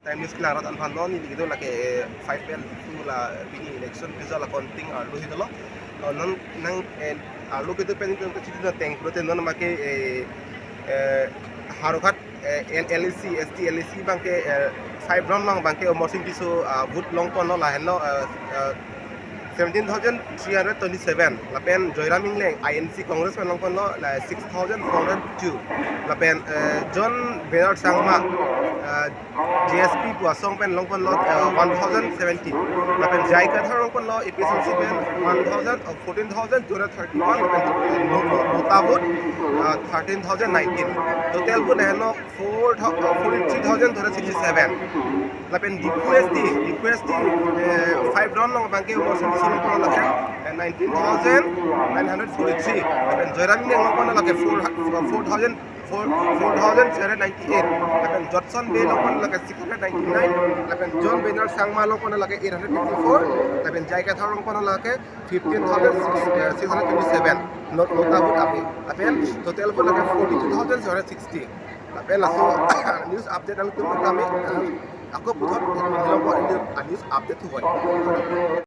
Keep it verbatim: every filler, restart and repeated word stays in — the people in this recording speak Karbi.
Prime News kelang rat aphan non neli kedo lake, eh, five L two la pini election result a-counting arlo hidolo. Oh, non nang, eh, arlo kedo pen nang chiti na teng pulote non make, eh, eh, Howraghat, eh, L-, LAC, S T LAC abangke, eh, five round along abangke Amarsing Tisso, ah, vote longponlo lahenlo, eh, eh, seventeen thousand three hundred twenty-seven. Lapen Joyram Engleng, I N C Congress pen longponlo, la six thousand four hundred two. Lapen, eh, John Bernard Sangma, eh, J S P pu asong pen longponlo, eh, one thousand seventy. Lapen J I Kathar longponlo A P H L C pen one thousand, oh, fourteen thousand two hundred thirty-one. Lapen, eh, no-, no-, nota vote, eh, thirteen thousand nineteen. Total vote lahenlo four thou-, uh, forty-three thousand two hundred sixty-seven. Lapen Diphu S T, Diphu S T, eh, five round along abangke Amarsing Tisso longponlo lake, eh, nineteen thousand nine hundred forty-three. Lapen Joyram Engleng longponlo lake four, four thousand, four, four thousand seven hundred ninety-eight. Lapen Jotson Bey longponlo lake six hundred ninety-nine. Lapen John Bernard Sangma longponlo lake eight hundred fifty-four. Lapen J I Kathar longponlo lake fifteen thousand six, eh, six hundred twenty-seven. No-, nota vote ave. Lapen total vote lake forty-two thousand seven hundred sixty. Lapen laso news update nangtum kami, eh, ako puthot, eh, news update thuvoi.